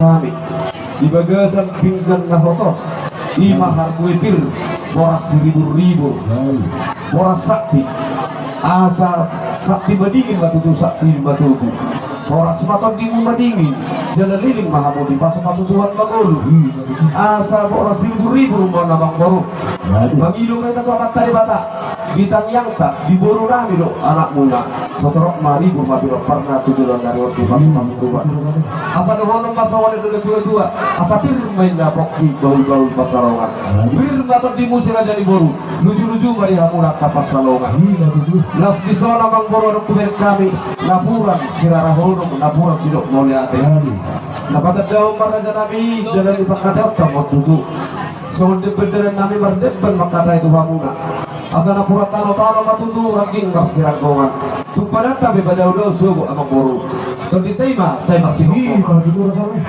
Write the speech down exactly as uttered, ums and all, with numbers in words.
Hami di bagasan pinggan na hot on, i ma harbue pir, boras siribur-ribur, boras sakti. Asa sakti madingin ma tutu, sakti ma tutu. Boras ma tondimu madingin, jala leleng ma hamu, dipasupasu Tuhan ma ngolu. Asa boras siribur-ribur ma na, amang boru. Mangido ma hita tu Amanta Debata, di tangiangta, di boru nami dohot anakmuna. Sotorop ma ribur ma pinomparna tu joloan ni ari on, dipasupasu Tuhan. Asa dohonon ma songon na nidok ni natua-tua: Asa pir ma inna pongki, bahul-bahul pansalongan. Pir ma tondimu, si raja ni boru, luju-luju ma di hamuna angka pansalongan. Las dison, amang boru, adong hubereng hami napuran sirara holong, napuran sidok mauliate. Na patandahon ma, raja nami, dalan ni pangkataionta ma on tutu. Songon demban dalan nami, mardemban ma hata i tu hamuna. Asa napuran tano-tano ma tutu, rangging marsiranggongan. Tung padanta pe padaodao sogot, amang boru. Tondinta i ma sai marsiranggongan.